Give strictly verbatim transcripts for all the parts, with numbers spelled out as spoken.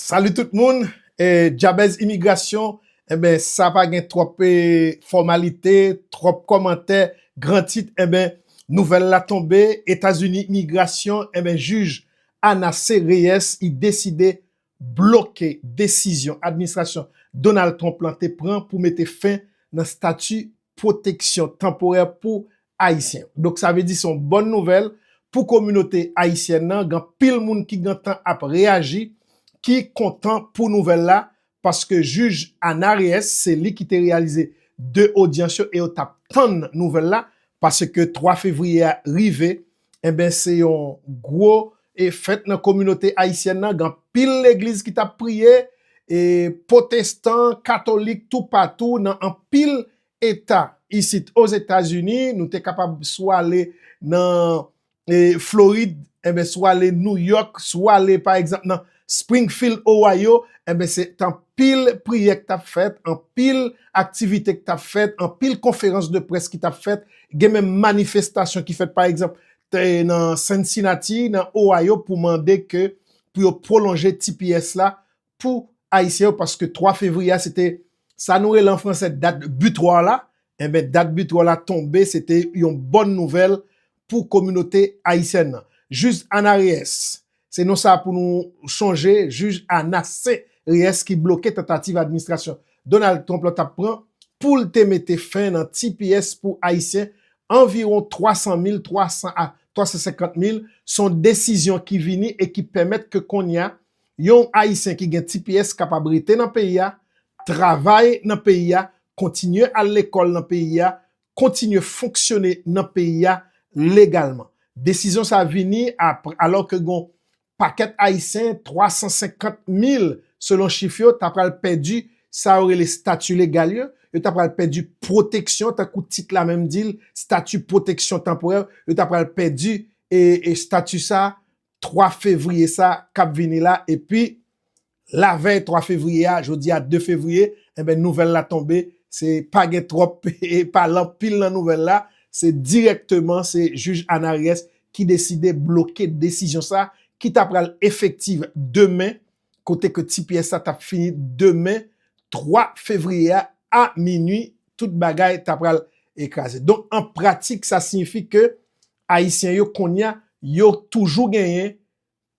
Salut tout moun. E, Djabèz Imigrasyon, enben, sa pa gen twòp, e, fòmalite, twòp kòmantè, gran tit, enben, nouvèl la tonbe, Etazini Imigrasyon, enben, jij Ana C. Reyes, i deside bloke desizyon administrasyon Donald Trump lan te pran pou mete fen nan stati pwoteksyon tanporè pou Ayisyen. Donk, sa vle di se yon bòn nouvèl pou kominote ayisyèn nan. Gen anpil moun ki gentan ap reyaji, ki kontan pou nouvèl la, paske jij Ana Reyes, se li ki te reyalize de odyans yo e yo t ap tann nouvèl la, paske twa fevriye a rive, enben, se yon gwo, e, fèt nan kominote ayisyèn nan. Gen anpil legliz ki t ap priye, e, pwotestan, katolik, toupatou, nan anpil eta isit Ozetazini, nou te kapab swa ale nan, e, Florid, enben, swa ale New York, swa ale, pa egzanp, nan Springfield, Ohio, enben, se t anpil priyè k t ap fèt, anpil aktivite k t ap fèt, anpil konferans de près ki t ap fèt, gen menm manifestasyon ki fèt, pa egzanp, te nan Cincinnati, nan Ohio, pou mande ke, pou yo pwolonje T P S la pou Ayisyen yo, paske twa fevriye a, se te sa nou rele an fransè dat bitwa la. Enben, dat bitwa la tonbe, se te yon bòn nouvèl pou kominote ayisyèn nan. Jij Ana Reyes, se non sa pou nou chonje, jij Ana C. Reyes ki bloke tantativ administrasyon Donald Trump la t ap pran pou l te mete fen nan T P S pou Ayisyen, anviwon twa san mil, twa san a twa san senkant mil, se yon desizyon ki vini e ki pèmèt ke kounye a, yon Ayisyen ki gen T P S kapab rete nan peyi a, travay nan peyi a, kontinye al lekòl nan peyi a, kontinye fonksyone nan peyi a legalman. Desizyon sa vini apre, alò ke gon pakèt Ayisyen, twa san senkant mil selon chif yo, ta pral pèdi sa yo rele stati legal yo, yo ta pral pèdi pwoteksyon, tankou tit la menm di l, stati pwoteksyon tanporè, yo ta pral pèdi, e, e stati sa twa fevriye sa k ap vini la, epi lavèy twa fevriye a, jodi a de fevriye, enben, nouvèl la tonbe, se pa gen twòp, e pa l anpil nan nouvèl la, se dirèkteman, se jij Ana Reyes ki deside bloke desizyon sa, ki ta pral efektif demen, kote ke T P S la t ap fini demen, twa fevriye a, a minui, tout bagay ta pral ekraze. Donk, an pratik, sa siyifi ke Ayisyen yo, kounye a, yo toujou genyen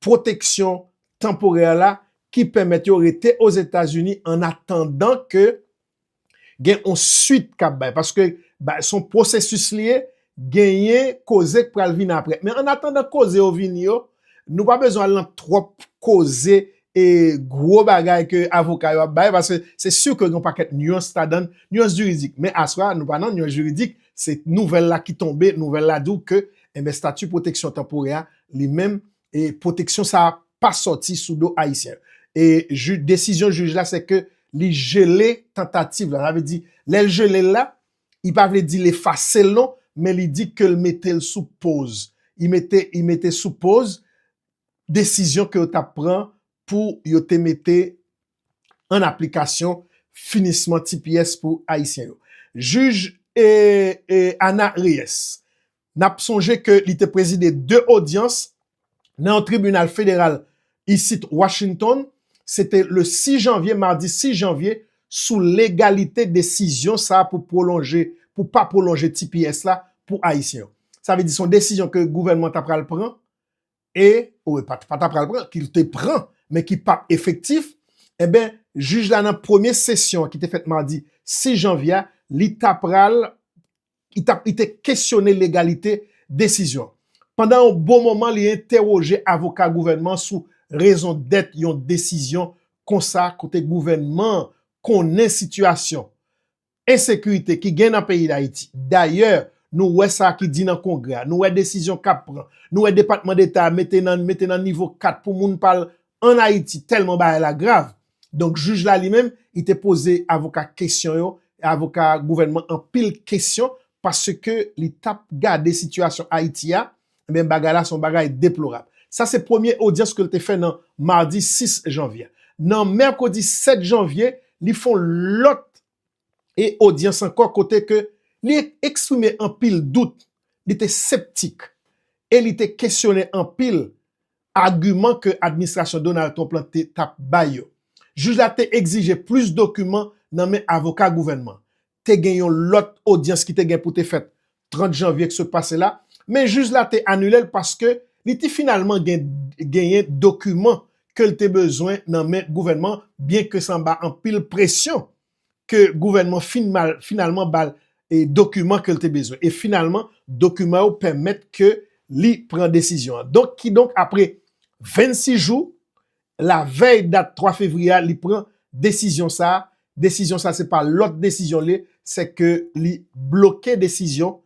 pwoteksyon tanporè la ki pèmèt yo rete Ozetazini an atandan ke gen yon swit k ap bay. Paske, ba, se yon pwosesis li ye, genyen koze k pral vin apre. Men an atandan koze yo vini yo, nou pa bezwen al nan twòp koze e gwo bagay ke avoka yo ap bay, paske se si ke gen yon pakèt nyans ladan, nyans jiridik. Men aswè a, nou pa nan nyans jiridik, se nouvèl la ki tonbe, nouvèl la di w ke, enben, stati pwoteksyon tanporè a, li menm, e pwoteksyon sa a pa sòti sou do Ayisyen. E ju-, desizyon jij la, se ke li jele tantativ la. Sa vle di, lè l jele l la, li pa vle di l efase l non, men li di ke l mete l sou poz. Li mete, li mete sou poz desizyon ke yo t ap pran pou yo te mete an aplikasyon finisman T P S pou Ayisyen yo. Jij, e, e, Ana Reyes, n ap sonje ke li te prezide de odyans nan yon tribinal federal isit Washington. Se te le sis janvye, madi sis janvye, sou legalite desizyon sa a pou pwolonje, pou pa pwolonje T P S la pou Ayisyen yo. Sa vle di se yon desizyon ke gouvènman ta pral pran, e, ou pa, pa ta pral pran, ki te pran, men ki p ap efektif, enben, jij la nan premye sesyon an ki te fèt madi sis janvye a, li ta pral, li t ap, li te kesyone legalite desizyon. Pandan yon bon moman, li entèwoje avoka gouvènman sou rezon dèt yon desizyon konsa kote gouvènman an konnen sitiyasyon ensekirite ki gen nan peyi Dayiti. Dayè, nou wè sa ki di nan Kongrè a, nou wè desizyon k ap pran, nou wè Depatman Deta a mete nan, mete nan nivo kat pou moun pa al ann Ayiti, tèlman bagay la grav. Donk, jij la li menm, li te poze avoka kesyon yo, avoka gouvènman anpil kesyon, paske li t ap gade sitiyasyon Ayiti a, ebyen, bagay la se yon bagay deplorab. Sa se premye odyans ke l te fè nan madi sis janvye. Nan mèkredi sèt janvye, li fè yon lòt e odyans ankò kote ke li eksprime anpil dout, li te septik e li te kesyone anpil agiman ke administrasyon Donald Trump lan te t ap bay yo. Jij la te egzije plis dokiman nan men avoka gouvènman. Te gen yon lòt odyans ki te gen pou te fèt trant janvye k sot pase la, men jij la te anile l paske li te finalman gen, genyen dokiman ke l te bezwen nan men gouvènman, byen ke sa anba anpil presyon ke gouvènman fin mal, finalman ba l e dokiman ke l te bezwen. E finalman, dokiman yo pèmèt ke li pran desizyon an. Donk, kidonk, apre vennsis jou, lavèy dat twa fevriye a, li pran desizyon sa a. Desizyon sa a, se pa lòt desizyon li, se ke li bloke desizyon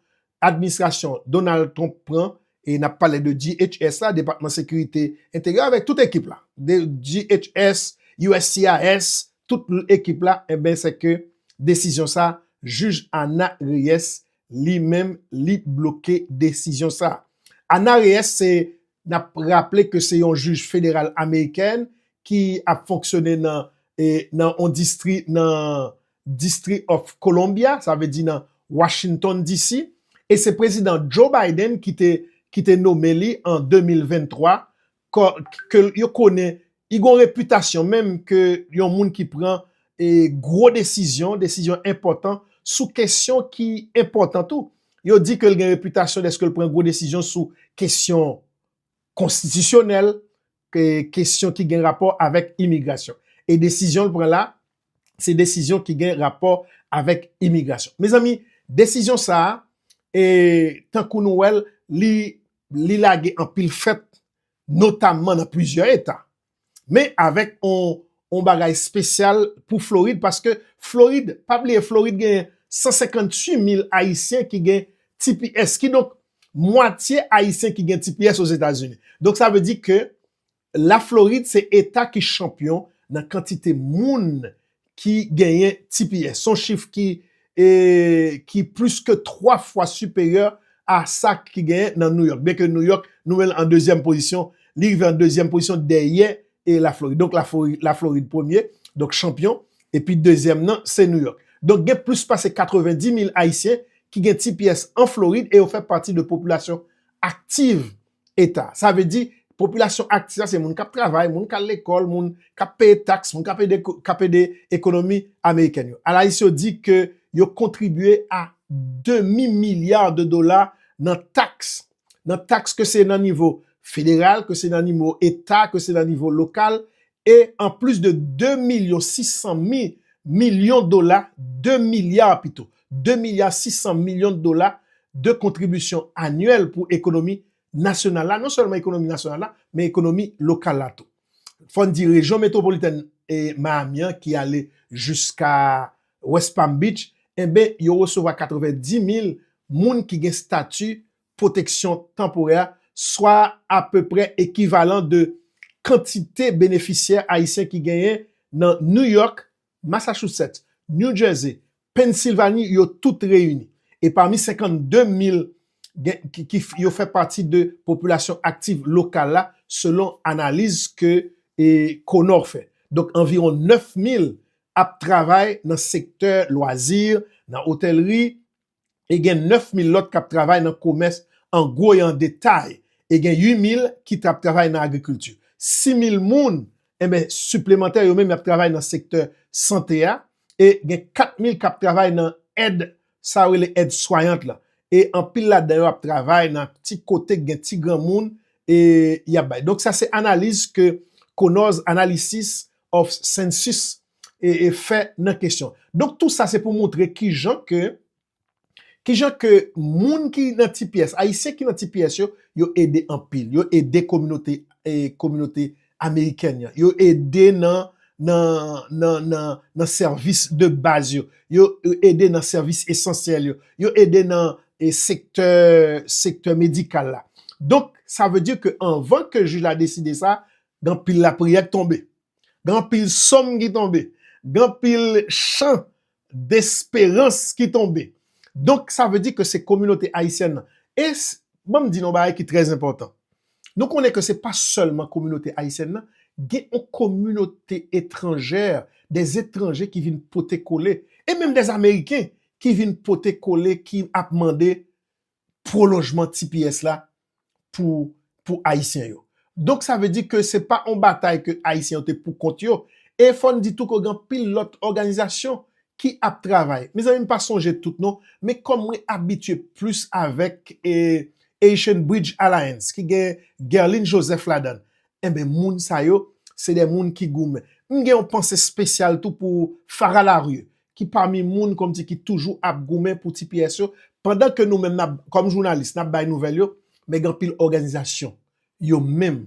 administrasyon Donald Trump pran, e n ap pale de D H S la, Depatman Sekirite Enteryè, avèk tout ekip la. De, D H S, U S C I S, tout ekip la, enben, se ke desizyon sa, jij Ana Reyes, li menm, li bloke desizyon sa. Ana Reyes, se, n ap raple ke se yon jij federal amerikèn ki ap fonksyone nan, e, nan yon distri, nan District of Columbia, sa vle di nan Washington D C, e se prezidan Joe Biden ki te, ki te nome li an de mil venntwa, kò-, ke yo konnen, li gon repitasyon menm ke yon moun ki pran, e, gwo desizyon, desizyon enpòtan, sou kesyon ki enpòtan tou. Yo di ke l gen repitasyon dèske l pran gwo desizyon sou kesyon konstitisyonèl, ke, kesyon ki gen rapò avèk imigrasyon. E desizyon l pran la, se desizyon ki gen rapò avèk imigrasyon. Mezanmi, desizyon sa a, e, tankou nou wè l, li, li lage anpil fèt, notamman nan plizyè eta. Men avèk on, on bagay espesyal pou Florid, paske Florid, pa bliye, Florid gen san senkantuit mil Ayisyen ki gen T P S, kidonk mwatye Ayisyen ki gen T P S Ozetazini. Donk, sa vle di ke Laflorid se eta ki chanpyon nan kantite moun ki genyen T P S. Se yon chif ki, e, ki plis ke twa fwa siperyè a sa ki genyen nan New York. Byen ke New York, nou wè l an dezyèm pozisyon, li rive an dezyèm pozisyon dèyè, e, Laflorid. Donk, Laflorid, Laflorid premye, donk chanpyon, epi dezyèm nan, se New York. Donk, gen plis pase katrevenndis mil Ayisyen ki gen T P S an Florid e yo fè pati de popilasyon aktiv eta. Sa vle di, popilasyon aktif la, se moun k ap travay, moun k al lekòl, moun k ap peye taks, moun k ap ede, k ap ede ekonomi amerikèn yo. Analis yo di ke yo kontribye a demi milya de dola nan taks. Nan taks ke se nan nivo federal, ke se nan nivo eta, ke se nan nivo lokal, e an plis de de milyon sis san mil milyon dola, de milya pito, de milya sis san milyon dola de kontribisyon anyèl pou ekonomi nasyonal la, non sèlman ekonomi nasyonal la, men ekonomi lokal la tou. Fò n di rejyon metwopolitèn, e, Miami an ki ale jiska West Palm Beach, enben, yo resevwa katrevenndis mil moun ki gen estati pwoteksyon tanporè, swa apeprè ekivalan de kantite benefisyè ayisyen ki genyen nan New York, Massachusetts, New Jersey, Pennsylvanie, yo tout reyini. E pami senkannde mil gen, ki, ki f-, yo fè pati de popilasyon aktiv lokal la, selon analiz ke, e, Connor fè. Donk, anviwon nèf mil ap travay nan sektè lwazi, nan otèlri, e gen nèf mil lòt k ap travay nan komès an gwo e an detay, e gen uit mil ki t ap travay nan agrikilti. Sis mil moun, enben, siplemantè, yo menm, y ap travay nan sektè sante a, e gen kat mil k ap travay nan èd, sa yo rele èd swayant lan. E anpil ladan yo ap travay nan ti kote k gen ti granmoun, e y ap bay. Donk, sa se analiz ke Connors Analysis of Census e, e fè nan kesyon. Donk, tou sa se pou montre kijan ke, kijan ke moun ki nan T P S, Ayisyen ki nan T P S yo, yo ede anpil. Yo ede kominote, e, kominote amerikèn nan. Yo ede nan, nan, nan, nan, nan sèvis de baz yo. Yo, yo ede nan sèvis esansyèl yo. Yo ede nan, e, sektè, sektè medikal la. Donk, sa vle di ke anvan ke jij la deside sa, gen anpil lapriyè k tonbe. Gen anpil sòm ki tonbe. Gen anpil chan desperans ki tonbe. Donk, sa vle di ke se kominote ayisyèn nan. E s-, ban m di nou yon bagay ki trè enpòtan. Nou konnen ke se pa sèlman kominote ayisyèn nan, gen yon kominote etranjè, des étrangers ki vin pote kole, e menm des Américains ki vin pote kole, ki ap mande pwolonjman T P S la pou, pou Ayisyen yo. Donk, sa vle di ke se pa yon batay ke Ayisyen yo te pou kont yo. E fò n di tou ke gen anpil lòt òganizasyon ki ap travay. Mezanmi, m pa sonje tout non, men kòm mwen abitye plis avèk e, Haitian Bridge Alliance, ki gen Guerline Joseph ladan l, enben, moun sa yo, se de moun ki goumen. M gen yon panse espesyal tou pou Farah Larue, ki pami moun kòmsi ki toujou ap goumen pou T P S yo, pandan ke nou menm, n ap, kòm jounalis, n ap bay nouvèl yo, men gen anpil òganizasyon, yo menm,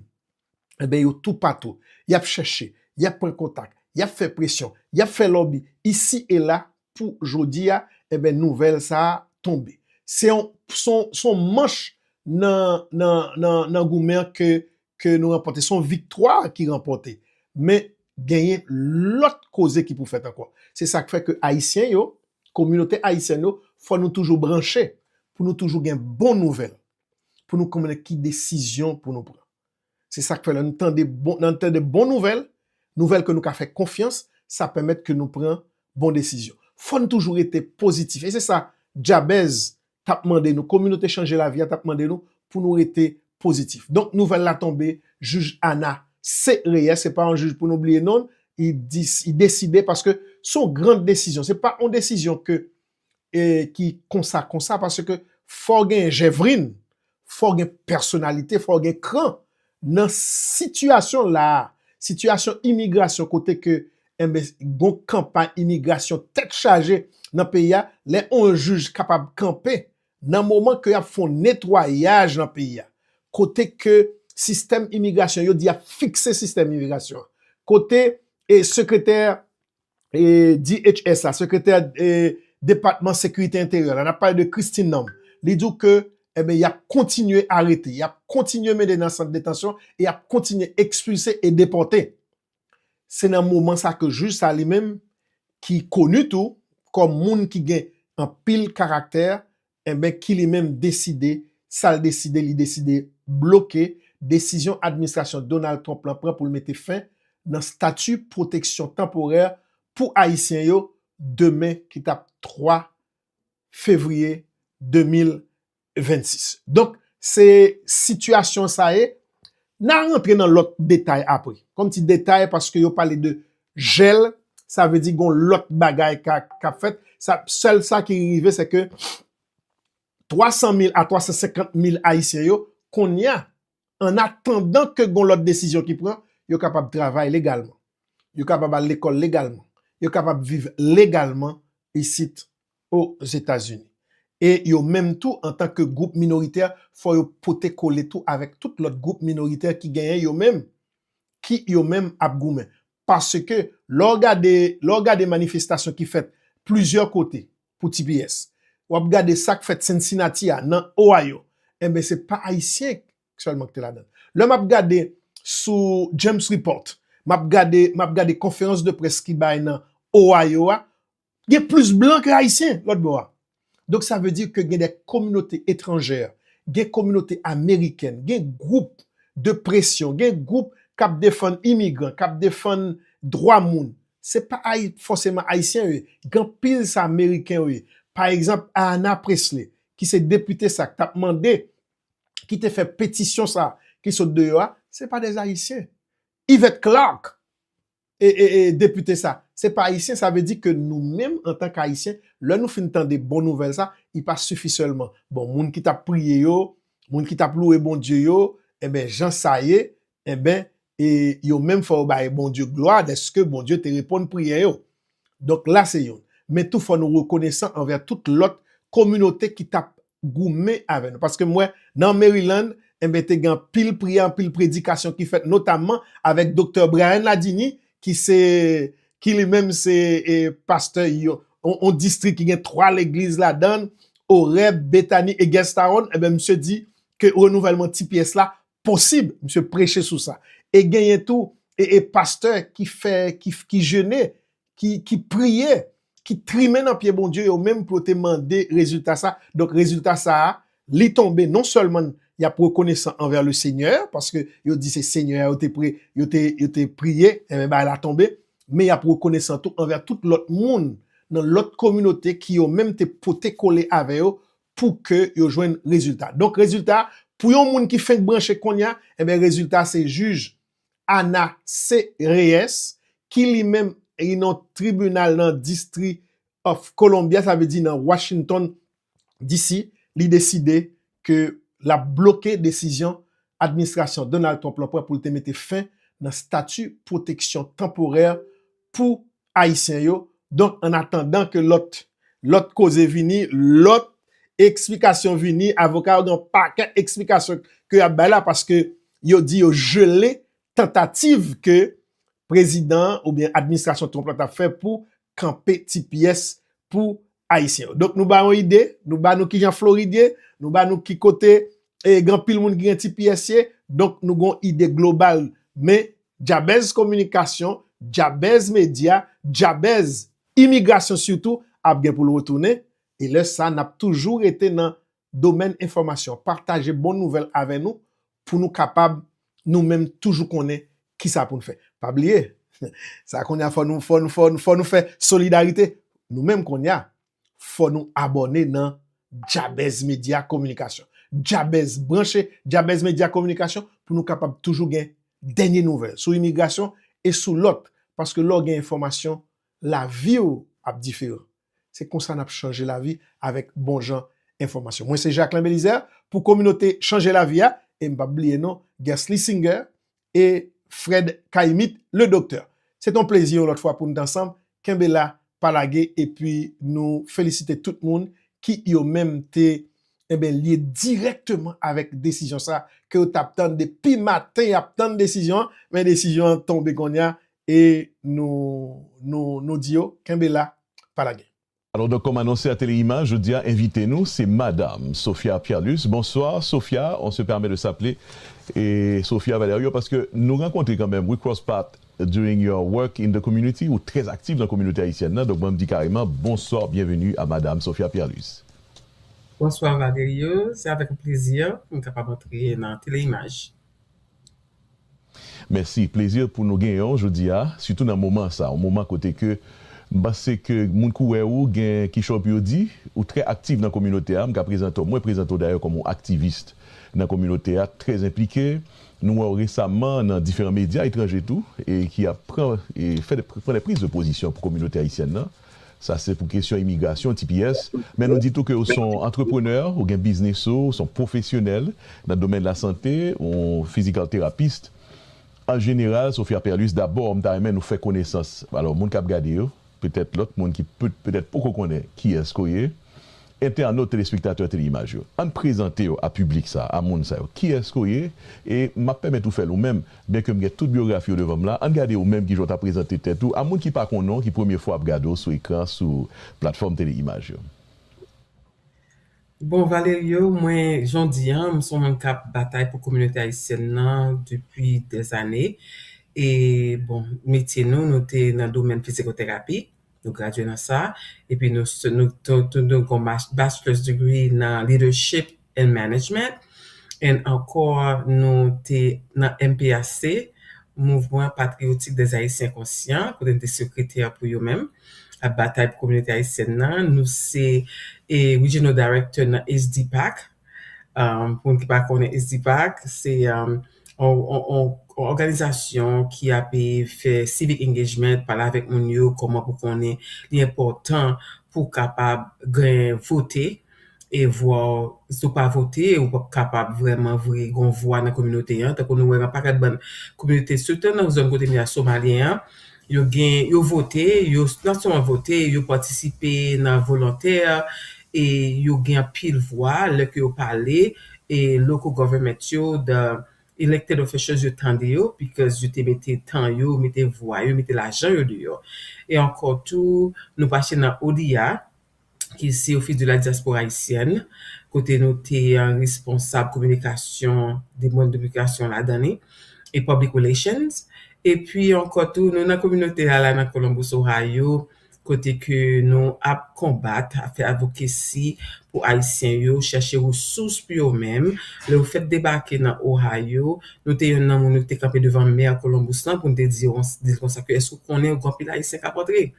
enben, yo toupatou. Y ap chèche, y ap pran kontak, y ap fè presyon, y ap fè lòbi, isi e la, pou jodi a, enben, nouvèl sa a tonbe. Se yon, se yon, se yon manch nan, nan, nan, nan goumen an ke, ke nou ranpòte. Se yon viktwa ki ranpòte. Men, genyen lòt koze ki pou fèt ankò. Se sa k fè ke Ayisyen yo, kominote ayisyèn yo, fò nou toujou branche, pou nou toujou gen bon nouvèl, pou nou konnen ki desizyon pou nou pran. Se sa k fè lè nou tande bon, lè nou tande bon nouvèl, nouvèl ke nou ka fè konfyans, sa pèmèt ke nou pran bon desizyon. Fò n toujou rete pozitif. E se sa Jabez t ap mande nou, kominote Chanje Lavi a t ap mande nou pou nou rete pozitif. Donk, nouvèl la tonbe, jij Ana C. Reyes, se pa yon jij pou nou bliye non l, li dis-, li deside paske se yon gran desizyon. Se pa yon desizyon ke, e, ki konsa, konsa, paske fò gen jèvrin, fò gen pèsonalite, fò gen kran. Nan sitiyasyon la a, sitiyasyon imigrasyon kote ke, enben, gon kanpay imigrasyon tèt chaje nan peyi a, lè yon jij kapab kanpe nan moman ke y ap fè yon netwayaj nan peyi a, kote ke sistèm imigrasyon, yo di y ap fikse sistèm imigrasyon an, kote, e, sekretè, e, D H S la, sekretè, e, Depatman Sekirite Enteryè la, n ap pale de Christine Lamb, li di w ke, enben, y ap kontinye arete, y ap kontinye mennen nan sant detansyon, e y ap kontinye ekspilse e depòte. Se nan moman sa ke jij sa li menm, ki koni tou kòm moun ki gen anpil karaktè, enben, ki li menm deside, sa l deside, li deside bloke desizyon administrasyon Donald Trump lan pran pou l mete fen nan stati pwoteksyon tanporè pou Ayisyen yo demen ki t ap twa fevriye de mil vennsis. Donk, se sitiyasyon sa ye. N a rantre nan lòt detay apre. Kòmsi detay, paske yo pale de jèl, sa vle di gon lòt bagay ka, k ap fèt. Sa, sèl sa ki rive, se ke twa san mil a twa san senkant mil Ayisyen yo, kounye a, an atandan ke gon lòt desizyon ki pran, yo kapab travay legalman. Yo kapab al lekòl legalman. Yo kapab viv legalman isit Ozetazini. E yo menm tou, antanke gwoup minoritè, fò yo pote kole tou avèk tout lòt gwoup minoritè ki genyen yo menm, ki yo menm ap goumen. Paske lè w gade, lè w gade manifestasyon ki fèt plizyè kote pou T P S, w ap gade sa k fèt Cincinnati a, nan Ohio, enben, se pa Ayisyen sèlman ki te ladan l. Lè m ap gade sou James Report, m ap gade, m ap gade konferans de près ki bay nan Ohio a, gen plis blan ke Ayisyen lòt bò a. Donk, sa vle di ke gen de kominote etranjè, gen kominote amerikèn, gen gwoup de presyon, gen gwoup k ap defann imigran, k ap defann dwa moun. Se pa Ayi-, fòseman Ayisyen yo ye. Gen anpil se Ameriken yo ye. Pa egzanp, Ayanna Pressley, ki se depite sa, k t ap mande, ki te fè petisyon sa, ki sot deyò a, se pa de Ayisyen. Yvette Clarke, e, e, e, depite sa, se pa Ayisyen, sa vle di ke nou menm, antanke Ayisyen, lè nou fin tande bon nouvèl sa, li pa sifi sèlman. Bon, moun ki t ap priye yo, moun ki t ap louwe Bondye yo, enben, jan sa ye, enben, e yo menm fò yo bay Bondye glwa dèske Bondye te reponn priyè yo. Donk, la se youn. Men tou fò nou rekonesan anvè tout lòt kominote ki t ap goumen avè nou. Paske m wè nan Maryland, enben, te gen anpil priyè, anpil predikasyon ki fèt, notamman avèk Doktè Brian Ladiny, ki se, ki li menm se, e, pastè yon, yon, yon distrik ki gen twa legliz ladan l, Horeb, Bethany e Guest Town. Enben, misye di ke renouvèlman T P S la posib. Misye preche sou sa. E genyen tou, e, e pastè ki fè, ki, ki jene, ki, ki priye, ki trimen nan pye Bondye yo menm pou yo te mande rezilta sa. Donk, rezilta sa a, li tonbe, non sèlman y ap rekonesan anvè le Senyè, paske yo di se Senyè a yo te pre-, yo te, yo te priye, enben, bagay la tonbe, men y ap rekonesan tou anvè tout lòt moun nan lòt kominote ki yo menm te pote kole avè yo pou ke yo jwenn rezilta. Donk, rezilta a, Pou yon moun ki fenk branche kounye a, enben, rezilta se jij Ana C. Reyes, ki li menm, li nan tribinal nan District of Columbia, sa vle di nan Washington, D C, li deside ke l ap bloke desizyon administrasyon Donald Trump lan pran pou l te mete fen nan stati pwoteksyon tanporè pou Ayisyen yo. Donk, an atandan ke lòt, lòt koze vini, lòt eksplikasyon vini, avoka yo gen yon pakèt eksplikasyon ke y ap bay la, paske yo di yo jele tantativ ke prezidan an oubyen administrasyon Trump la t ap fè pou kanpe T P S pou Ayisyen yo. Donk, nou ba yon ide, nou ba nou kijan Florid ye, nou ba nou ki kote, e, gen anpil moun ki gen T P S ye, donk nou gen yon ide global. Men, Djabèz Kominikasyon, Djabèz Medya, Djabèz Imigrasyon sitou ap gen pou l retounen, e lè sa, n ap toujou rete nan domèn enfòmasyon. Pataje bon nouvèl avè nou pou nou kapab, nou menm, toujou konnen kisa pou n fè. Pa bliye, sa kounye a, fò nou, fò nou, fò nou, fò nou fè solidarite. Nou menm kounye a, fò nou abòne nan Djabèz Medya Kominikasyon. Djabèz branche, Djabèz Medya Kominikasyon pou nou kapab toujou gen dènye nouvèl sou imigrasyon e sou lòt, paske lè w gen enfòmasyon, lavi w ap diferan. Se konsa n ap chanje lavi avèk bon jan enfòmasyon. Mwen se Jacquelin Belizaire pou kominote Chanje Lavi a, e m p ap bliye non Guersley Singer e Fred Caïmite, le docteur. Se t on plezi yon lòt fwa pou n t ansanm. Kenbe la, pa lage, epi nou felisite tout moun ki yo menm te, enben, lye dirèkteman avèk desizyon sa ke yo t ap tann depi maten, y ap tann desizyon an, men desizyon an tonbe kounye a, e nou, nou, nou di yo, kenbe la, pa lage. Alors, donc, comme annoncé à Télé Image, jodi a, envite nou, se Madame Sophia Pierre-Luce. Bonsoir, Sophia. On se permet de s'appeler et Sophia Valerio parce que nou rankontre kanmenm, we cross path during your work in the community, ou trè aktif nan kominote ayisyèn nan. Donk, mwen, m di kareman, bonsoir, bienvenue à Madame Sophia Pierre-Luce. Bonsoir, Valerio. Se avèk plezi m kapab antre nan Télé Image. Mèsi. Plezi pou nou genyen w jodi a, sitou nan moman sa, yon moman kote ke m panse ke moun kou wè ou gen kichòy pou yo di, ou trè aktif nan kominote a, m ka prezante w, mwen prezante w dayè kòm yon aktivis nan kominote a, trè enplike. Nou wè w resaman nan diferan medya etranje tou, e ki ap pran, e fè de, pran de priz de pozisyon pou kominote ayisyèn nan. Sa se pou kesyon imigrasyon, T P S. Men nou di tou ke ou se yon antreprenè, ou gen biznis ou, ou se yon pwofesyonèl nan domèn lasante, ou physical therapist. An jeneral, Sophia Pierre-Luce, dabò, m ta renmen nou fè konesans. Alò, moun k ap gade yo, petèt lòt moun ki pe- petèt poko konnen kiyès ke w ye, entènot, telespektatè Tele Imaj yo. Ann prezante yo a piblik sa, a moun sa yo. Kiyès ke w ye? E m ap pèmèt ou fè l ou menm, byenke m gen tout byografi w devan m la. Ann gade ou menm kijan w ta prezante tèt ou a moun ki pa konnen w, ki premye fwa ap gade w sou ekran, sou platfòm Tele Imaj yo. Bon, Valerio, mwen, jan w di an, m se yon moun k ap batay pou kominote ayisyèn nan depi dèzane. E, bon, metye nou, nou te nan domèn fizikoterapi. Nou gradye nan sa. Epi nou, nou, nou, nou, nou gen yon bachelor's degree nan leadership and management. And ankò, nou te nan M P A C, Mouvement Patriotique des Haïtiens Conscients, kote n te sekretè pou yo menm, ap batay pou kominote ayisyèn nan. Nou se e, Regional Director nan S D PAC. Um, pou moun ki pa konnen S D PAC, se um, yon òganizasyon ki ap fè civic engagement, pale avèk moun yo, kòman pou konnen li enpòtan pou w kapab gen vote, e vwa w, si w pa vote, ou p ap kapab vrèman vre gen yon vwa nan kominote an. Tankou nou wè nan pakèt bann kominote, sitou nan zòn kote m ye a, Somalyen an, yo gen, yo vote, yo nan sèlman vote, yo patisipe nan volontè, e yo gen anpil vwa lè ke yo pale, e local government yo, the elected officials yo tande yo, because yo te mete tan yo, mete vwa yo, mete lajan yo deyò. E ankò tou, nou pase nan O D I A, ki se Office de la Diaspora Haïtienne, kote nou te an responsab kominikasyon, demann de kominikasyon ladan li, e public relations. Epi ankò tou, nou nan kominote a la nan Columbus, Ohio, kote ke nou ap konbat, ap fè advocacy pou Ayisyen yo, chèche resous pou yo menm. Lè yo fèk debake nan Ohio, nou te yonn nan moun yo ki te kanpe devan mè Columbus lan pou n te di, di konsa ke èske w konnen gen anpil Ayisyen k ap antre?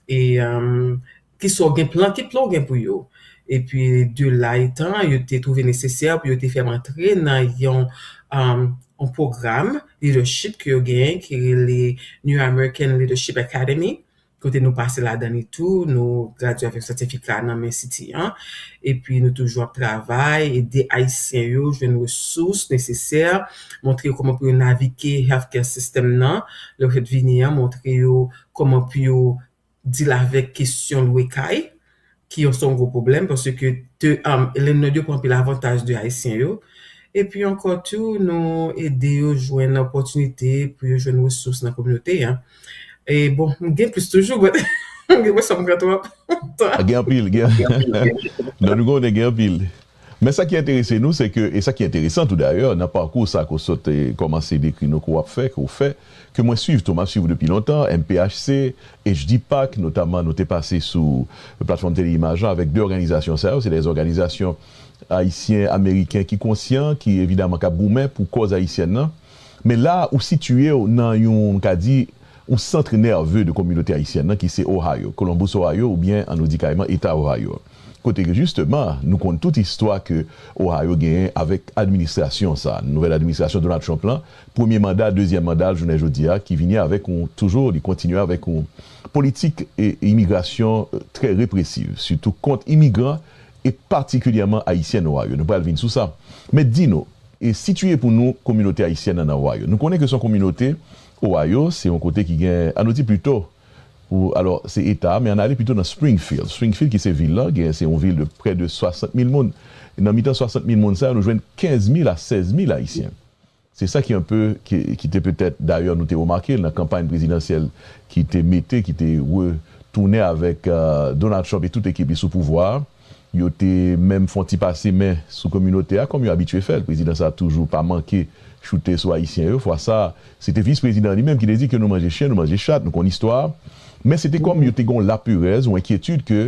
E, um, Ki sa w gen plan, ki plan w gen pou yo? Epi de la etan, yo te twouve nesesè pou yo te fè m antre nan yon, um, yon pwogram leadership ke yo genyen ki rele New American Leadership Academy, kote nou pase ladan li tou, nou gradye avèk sètifika nan men City an. Epi nou toujou ap travay, ede Ayisyen yo jwenn resous nesesè, montre yo kòman pou yo navige healthcare system nan, lè yo fèt vini an, montre yo kòman pou yo deal avèk kesyon lwe kay, ki yon, se yon gwo pwoblèm, paske te, um, landlord yo pran anpil avantaj de Ayisyen yo. Epi ankò tou, nou ede yo jwenn opòtinite pou yo jwenn resous nan kominote a. E bon, m gen plis toujou, but m gen enpresyon m pran twòp tan. Gen anpil, gen. Non, nou konnen gen anpil. Men sa ki enterese nou, se ke, e sa ki enteresan tou dayè, nan pakou sa ke w sot kòmanse dekri nou, ke w ap fè, ke w fè, ke mwen swiv tou, m ap swiv ou depi lontan, M P H C, H D PAC, notaman nou te pase sou platfòm Tele Imaj la avèk de òganizasyon sa yo, se de òganizasyon ayisyen ameriken ki konsyan, ki evidaman k ap goumen pou kòz ayisyèn nan. Men la, ou sitiye w nan yon, m ka di, yon sant nève de kominote ayisyèn nan ki se Ohio, Columbus, Ohio, oubyen an nou di kareman Eta Ohio. Kote ke jisteman, nou konn tout istwa ke Ohio genyen avèk administrasyon sa, nouvèl administrasyon Donald Trump lan, premye manda, dezyèm manda l jounen jodi a, ki vini avèk yon, toujou, li kontinye avèk yon politik e, imigrasyon trè represiv, sitou kont imigran e patikilyèman ayisyen Ohio. Nou pral vin sou sa. Men di nou, e sitiye pou nou kominote ayisyèn nan Ohio. Nou konnen ke se yon kominote, Ohio, se yon kote ki gen, an nou di plito, pou, alò, se eta, men ann ale plito nan Springfield. Springfield, ki se vil la, gen, se yon vil de prè de swasant mil moun. Nan mitan swasant mil moun sa yo, nou jwenn kenz mil a sèz mil ayisyen. Se sa ki enpe, ki, ki te petèt, dayè, nou te remake l nan kanpay prezidansyèl ki te mete, ki te retounen avèk, euh, Donald Trump e tout ekip li sou pouvwa a. Yo te menm fè yon ti pase men sou kominote a, kòm yo abitye fè l. Prezidan sa a toujou pa manke choute sou Ayisyen yo. Fwa sa a, se te vis prezidan an li menm ki te di ke nou manje chen, nou manje chat, nou konn istwa a. Men se te kòm yo te gen yon laperèz, yon enkyetid ke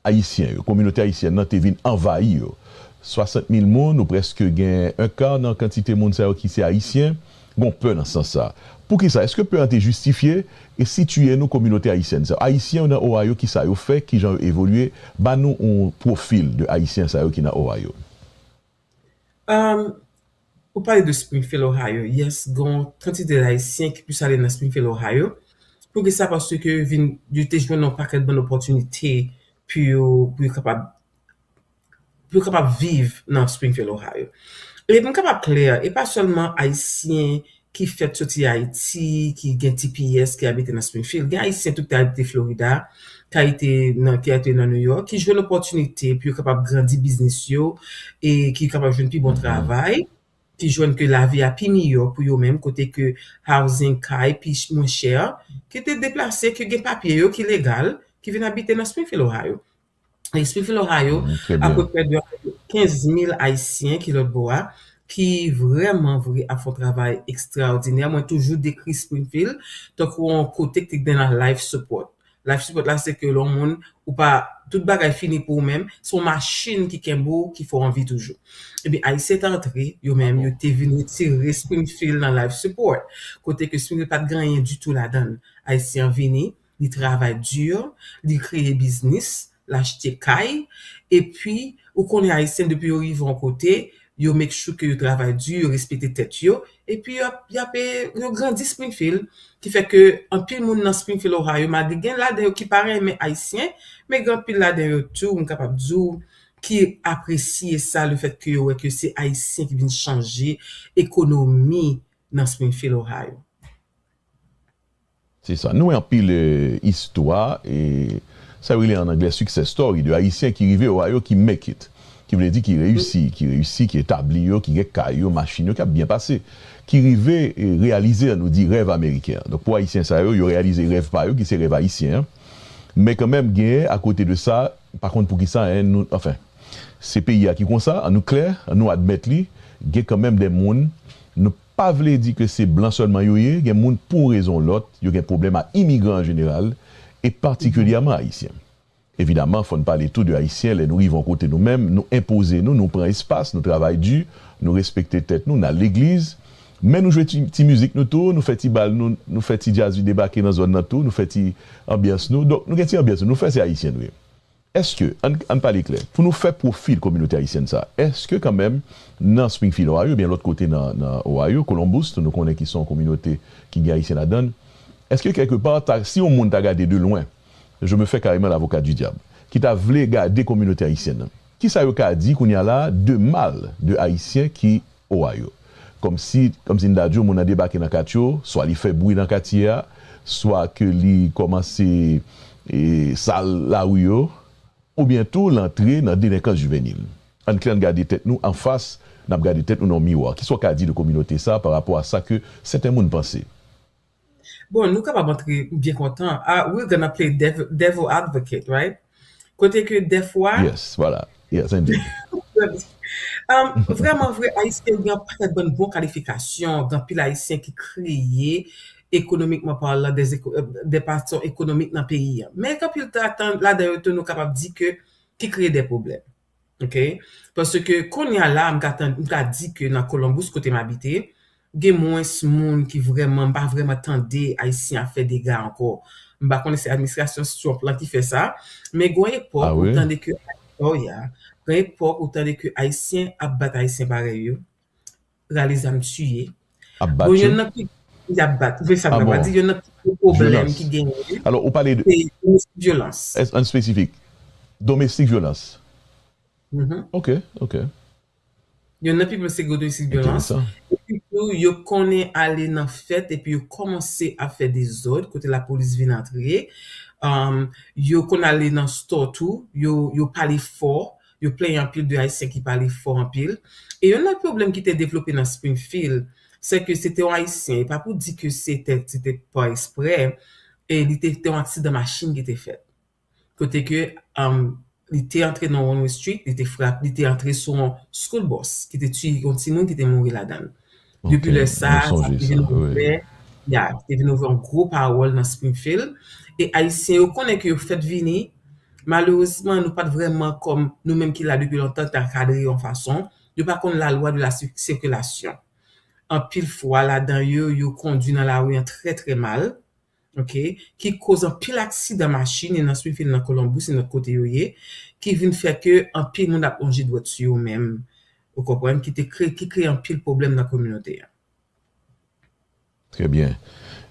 Ayisyen yo, kominote ayisyèn nan te vin anvayi yo. Swasant mil moun, ou prèske gen en ka nan kantite moun sa yo ki se Ayisyen, gen pè nan sans sa. Poukisa? Èske pè an te jistifye? E sitiye nou kominote ayisyèn sa yo. Ayisyen yo nan Ohio, kisa yo fè? Kijan yo evolye? Ba nou yon pwofil de Ayisyen sa yo ki nan Ohio. Um, ou pale de Springfield, Ohio. Yes, gen yon kantite Ayisyen ki plis ale nan Springfield, Ohio. Poukisa? Paske yo vin, yo te jwenn yon pakèt bon opòtinite pou yo, pou yo kapab, pou yo kapab viv nan Springfield, Ohio. E pou m kapab klè, e pa sèlman Ayisyen ki fèt soti Ayiti, ki gen T P S, ki abite nan Springfield. Gen Ayisyen tou ki abite Florida, ki abite nan, ki abite nan New York, ki jwenn opòtinite pou yo kapab grandi biznis yo e ki kapab jwenn pi bon travay, ki jwenn ke lavi a pi miyò pou yo menm, kote ke housing, kay, pi ch-, mwen chè, ki te deplase, ki gen papye yo, ki legal, ki vin abite nan Springfield, Ohio. Springfield, Ohio, apeprè de kenz mil Ayisyen ki lòt bò a, ki vrèman vre ap fè yon travay ekstraòdinè. Mwen toujou dekri Springfield tankou yon kote ki te gen life support. Life support la, se ke lè yon moun, ou pa, tout bagay fini pou ou menm, se yon machin ki kenbe w, ki fè w anvi toujou. Ebyen, Ayisyen te antre, yo menm, yo te vin retire Springfield nan life support. Kote ke Springfield pa t gen anyen ditou ladan l. Ayisyen an vini, li travay di, li kreye biznis, l achte kay, epi ou konnen Ayisyen depi yo rive yon kote, yo make sure ke yo travay di, yo respekte tèt yo, epi y ap, y ap, eh, yo grandi Springfield, ki fè ke anpil moun nan Springfield, Ohio, malgre gen ladan yo ki pa renmen Ayisyen, men gen anpil ladan yo tou, m kapab di w, ki apresye sa, le fèt ke yo wè ke se Ayisyen ki vin chanje ekonomi nan Springfield, Ohio. Se sa. Nou wè anpil, eh, istwa, e sa yo rele an anglè success story, de Ayisyen ki rive Ohio, ki make it. Ki vle di ki reyisi, ki reyisi, ki etabli yo, ki gen kay yo, machin yo, k ap byen pase. Ki rive, eh, reyalize, an nou di, rèv ameriken an. Donk, pou Ayisyen sa yo, yo reyalize rèv pa yo, ki se rèv ayisyen an. Men kanmenm, genyen, akote de sa, pa konn poukisa, en, nou, anfen, se peyi a ki konsa, an nou klè, an nou admèt li, gen kanmenm de moun, nou pa vle di ke se blan sèlman yo ye, gen moun pou rezon lòt, yo gen pwoblèm a imigran an jeneral, e patikilyèman ayisyen. Evidaman, fò n pale tou de ayisyen, lè nou rive yon kote nou menm, nou enpoze nou, nou pran espas, nou travay di, nou respekte tèt nou, n al legliz, men nou jwe ti, ti mizik nou tou, nou fè ti bal nou, nou fè ti djaz debake nan zòn nan tou, nou fè ti anbyans nou. Donk, nou gen ti anbyans nou, nou fè se ayisyen nou ye. Èske, ann, ann pale klè, pou nou fè pwofil kominote ayisyèn sa, èske kanmenm nan Springfield, Ohio, oubyen lòt kote nan, nan Ohio, Columbus, tou nou konnen ki se yon kominote ki gen ayisyen ladan l, èske kèlkepa, ta, si yon moun ta gade de lwen, je me fais carrément l'avocat du diable, ki ta vle gade kominote ayisyèn nan, kisa yo ka di kounye a la de mal de ayisyen ki Ohio? Kòmsi, kòmsi n ta di w, moun nan debake nan katye w, swa li fè bri nan katye a, swa ke li kòmanse, e, sal lari yo, oubyen tou l antre nan delenkans jivenil. Ann klè, ann gade tèt nou anfas, n ap gade tèt nou nan yon miwa. Kisa w ka di de kominote sa a pa rapò a sa ke sèten moun panse? Bon, nou kapab antre, m byen kontan. Ah, we're gonna play dev- devil advocate, right? Kote ke dèfwa, Yes, voilà. Yes, indeed. Um, vrèman vre, Ayisyen yo gen yon pakèt bon, bon kalifikasyon, gen anpil Ayisyen ki kreye, ekonomikman palan, de, de fason ekonomik nan peyi a. Men gen anpil ladan yo tou nou kapab di ke ki kreye de pwoblèm. Ok? Paske kounye a la, m ka, tann, m ka di ke nan Columbus, kote m abite, gen mwens moun ki vrèman, m pa vrèman tande Ayisyen ap fè dega ankò. M pa konnen se administrasyon Trump lan ki fè sa, men gen yon epòk ou tande ke, oh yeah, gen yon epòk ou tande ke Ayisyen ap bat Ayisyen parèy yo, rale zam tiye. Ap bat yo? Y ap bat. Ou vle sa m ta pral di, yonn nan pi gwo pwoblèm ki genyen, Alò, ou pale de se domestik vyolans. An espesifik? Domestik vyolans. Ok, ok. Yonn nan pi gwo se domestik vyolans. Epi tou, yo konnen ale nan fèt epi yo kòmanse ap fè dezòd kote lapolis vin antre. Yo konn ale nan stò tou, yo, yo pale fò, yo plenyen anpil de Ayisyen ki pale fò anpil. E yonn nan pwoblèm ki te devlope nan Springfield, se ke se te yon Ayisyen, e pa pou di ke se te, se te pa eksprè, e li te, te yon aksidan machin ki te fèt. Kote ke um, li te antre nan one way street, li te frap, li te antre sou yon school bus ki te tiye yon timoun ki te mouri ladan l. Depi lè sa, sa te vin ouvè, ya, te vin ouvè yon gwo pawòl nan Springfield. E Ayisyen yo konnen ke yo fèt vini. Malerezman, nou pa t vrèman kòm nou menm ki la depi lontan ta kadre yon fason. Yo pa konn lalwa de la sikilasyon. Anpil fwa ladan yo, yo kondwi nan lari an trè, trè mal. Ok, ki koz anpil aksidan machin e nan Springfield, nan Columbus e lòt kote yo ye, ki vin fè ke anpil moun ap lonje dwèt sou yo menm, ou konprann, ki te kre, ki kreye anpil pwoblèm nan kominote a. Trè byen.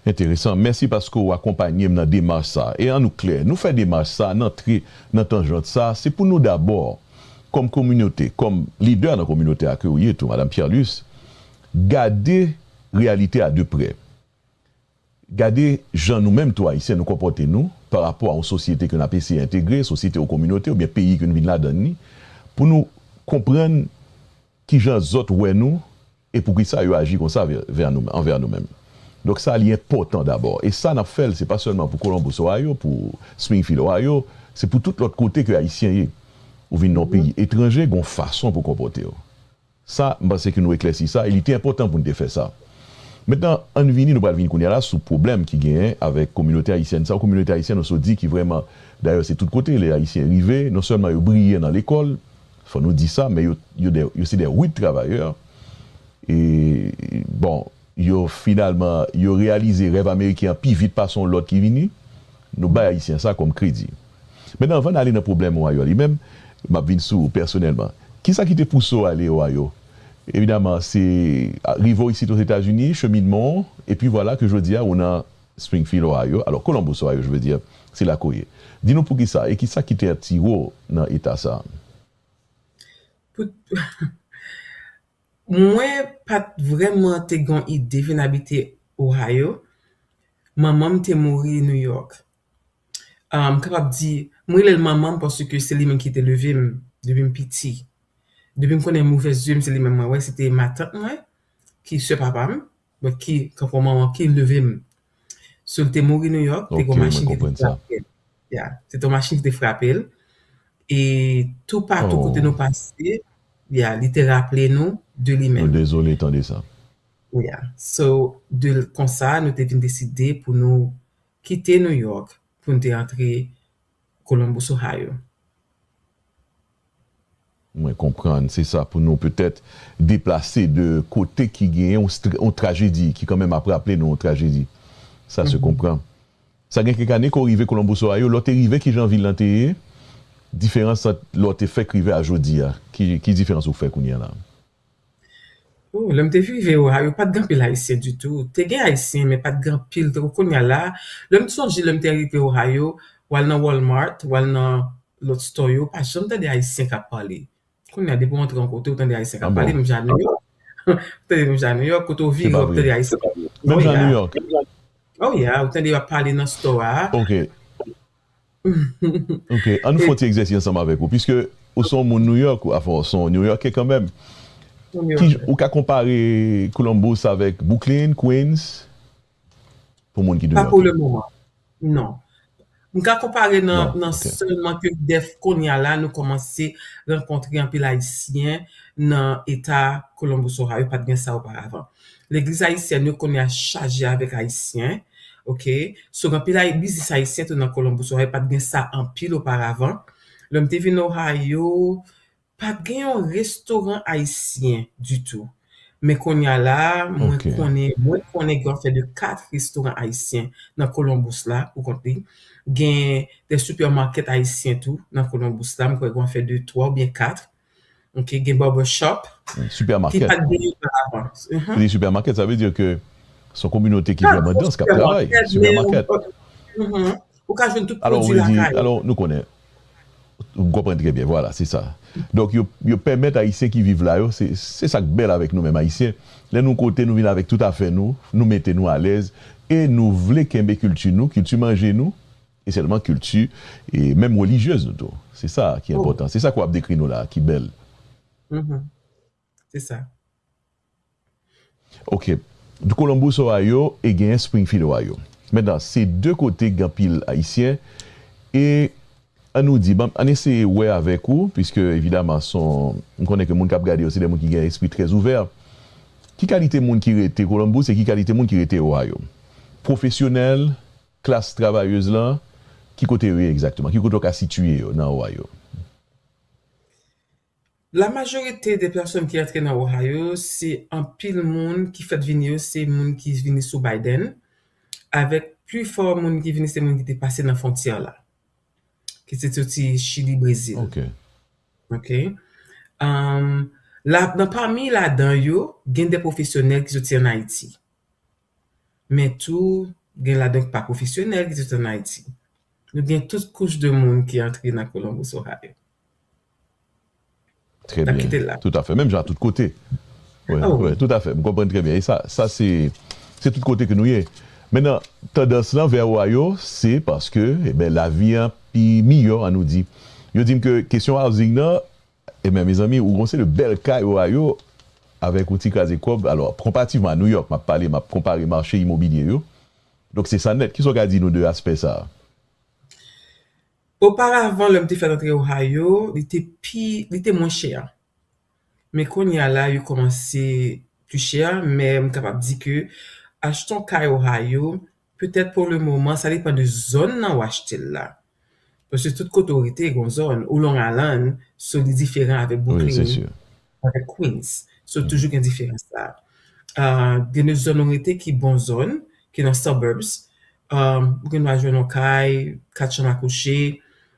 Enteresan. Mèsi paske w akonpanye m nan demach sa. E ann nou klè, nou fè demach sa, n antre nan tanjant sa, se pou nou dabò, kòm kominote, kòm lidè nan kominote a ke w ye tou, Madanm Pierre Luce, gade reyalite a de prè. Gade jan nou menm tou Ayisyen nou konpòte nou pa rapò a yon sosyete ke n ap eseye entegre, sosyete ou kominote oubyen peyi ke n vin ladan li, pou nou konprann kijan zòt wè nou e poukisa yo aji konsa vè, vè nou, anvè nou menm. Donk sa li enpòtan dabò. E sa n ap fè l, se pa sèlman pou Columbus, Ohio, pou Springfield, Ohio, se pou tout lòt kote ke Ayisyen ye. Ou vin nan yon peyi etranje, gen yon fason pou konpòte w. Sa, m panse ke nou eklèsi sa, e li te enpòtan pou n te fè sa. Mentnan, ann vini, nou pral vin kounye a la sou pwoblèm ki genyen avèk kominote ayisyèn sa, kominote ayisyèn, nou sot di ki vrèman, dayè, se tout kote, lè Ayisyen rive, non sèlman yo briye nan lekòl, fò nou di sa, men yo, yo, de, yo se de rude travayè. E, bon, yo finalman, yo reyalize rèv ameriken an pi vit pase yon lòt ki vini. Nou bay Ayisyen sa kòm kredi. Mentnan, anvan n ale nan pwoblèm Ohio li menm, m ap vin sou ou pèsonèlman. Kisa ki te pouse w ale Ohio? Evidaman, se rive w isit Ozetazini, cheminman w, epi vwala ke jodi a ou nan Springfield, Ohio. Alò, Columbus, Ohio, je veux dire, se la ke w ye. Di nou poukisa e kisa ki te atire w nan eta sa a? Pou, mwen pa t vrèman te gen yon ide vin abite Ohio. Manman m te mouri New York. Ah, m kapab di, m rele l manman m paske se li menm ki te leve m depi m piti. Depi m konnen m ouvè zye m, se li menm mwen wè, se te matant mwen, ki sè papa m, donk ki, kankou manman, ki leve m. So, l te mouri New York, te gen yon machin ki te frape l. Ya, se te yon machin ki te frape l. E toupatou kote nou pase, ya, li te raple nou de li menm. Nou dezole tande sa. Ya. So, de konsa, nou te vin deside pou nou kite New York, pou n te antre Columbus, Ohio. Mwen konprann, se sa, pou nou petèt deplase de kote ki genyen yon, yon trajedi, ki kanmenm ap raple nou yon trajedi. Sa se konprann. Sa gen kèk ane ke w rive Columbus, Ohio, lè w te rive, kijan vil lan te ye? Diferans ant lè w te fèk rive a jodi a, ki, ki diferans ou fè kounye a la? Oh, lè m te rive Ohio, pa t gen anpil Ayisyen ditou. Te gen Ayisyen, men pa t gen anpil. Tankou kounye a la, lè m sonje lè m te rive Ohio, w al nan Walmart, w al nan lòt store yo, pa janm tande Ayisyen k ap pale. Kounye a, depi w antre yon kote, ou tande Ayisyen k ap pale, menm jan New York. Ou tande menm jan New York, kote w vire, w ap tande Ayisyen k ap pale. Menm jan New York. Oh yeah, ou tande y ap pale nan store a. Ok. Ok, ann nou fè yon ti egzèsis ansanm avèk ou, piske ou se yon moun New York, ou, anfen, ou se yon New Yorker kanmenm. Ki, ou ka konpare Columbus avèk Brooklyn, Queens, pou moun ki New York? Pa pou le moman, non. M ka konpare nan, nan sèlman ke dèf kounye a la, nou kòmanse rankontre anpil Ayisyen nan eta Columbus, Ohio, pa t gen sa oparavan. Legliz ayisyèn yo kounye a chaje avèk Ayisyen, ok? So, gen anpil ay, biznis ayisyen tou nan Columbus, Ohio, pa t gen sa anpil oparavan. Lè m te vin Ohio, pa t gen yon restoran ayisyen ditou. Men kounye a la, mwen konnen, mwen konnen gen afè de kat restoran ayisyen nan Columbus la, pou kont li. Gen de supermarket ayisyen tou nan Columbus la, mwen kwè gen afè de twa oubyen kat. Ok, gen barbershop. Supermarket. Ki pa t gen oparavan. Mhm. Li supermarket, sa vle di ke se yon kominote ki vrèman dans, k ap travay. Supermarket. Ou ka jwenn tout pwodui lakay. Alò, nou konnen, m konprann trè byen, vwala, se sa. Donk, yo, yo pèmèt Ayisyen ki viv la yo, se, se sa k bèl avèk nou menm Ayisyen. Lè nou kote, nou vin avèk tout afè nou, nou mete nou alèz, e nou vle kenbe kilti nou, kilti manje nou, e sèlman kilti, e menm relijyez nou tou. Se sa ki enpòtan. Se sa ke w ap dekri nou la, ki bèl. Se sa. Ok. Columbus, Ohio, e gen Springfield, Ohio. Mentnan, se de kote k gen anpil Ayisyen. E ann nou di, ban, ann eseye wè avèk ou, piske evidaman, se yon, m konnen ke moun k ap gade yo, se de moun ki gen espri trè ouvè. Ki kalite moun ki rete Columbus e ki kalite moun ki rete Ohio? Pwofesyonèl, klas travayez lan, ki kote yo ye egzakteman? Ki kote w ka sitiye yo nan Ohio? La majorite de pèsonn ki antre nan Ohio, se anpil moun ki fèt vini yo, se moun ki vini sou Biden, avèk pli fò moun ki vini, se moun ki te pase nan fwontyè la, ki te soti Chili, Brezil. Ok. Ok. Um, la, nan pami ladan yo, gen de pwofesyonèl ki soti ann Ayiti. Men tou, gen ladan ki pa pwofesyonèl ki sot ann Ayiti. Nou gen tout kouch de moun ki antre nan Columbus, Ohio. Trè byen. Toutafè. Menm jan tout kote. Wi, wi, toutafè. M konprann trè byen. E sa, sa se, se tout kote ke nou ye. Mentnan, tandans lan vè Ohio, se paske, e ben, lavi an pi miyò, ann nou di. Yo di m ke kesyon housing nan, E men, mezanmi, ou gon seri de bèl kay Ohio avèk yon ti kraze kòb. Alò, konparativman a New York, m ap pale, m ap konpare mache imobilye yo. Donk, se sa nèt. Kisa w ka di nou de aspè sa a? Oparavan, lè m te fèk antre Ohio, li te pi, li te mwen chè. Men kounye a la, yo kòmanse pi chè, men m kapab di ke achte yon kay Ohio, petèt pou le moman, sa depann de zòn nan ou achte l la. Paske tout kote ou rete, gon zòn, ou Long Island, so li diferan avèk Brooklyn, avèk Queens. So toujou gen diferans sa. Ah, gen de zòn ou rete ki bon zòn, ki nan suburbs. Ah, ou gen dwa jwenn yon kay, kat chanm a kouche,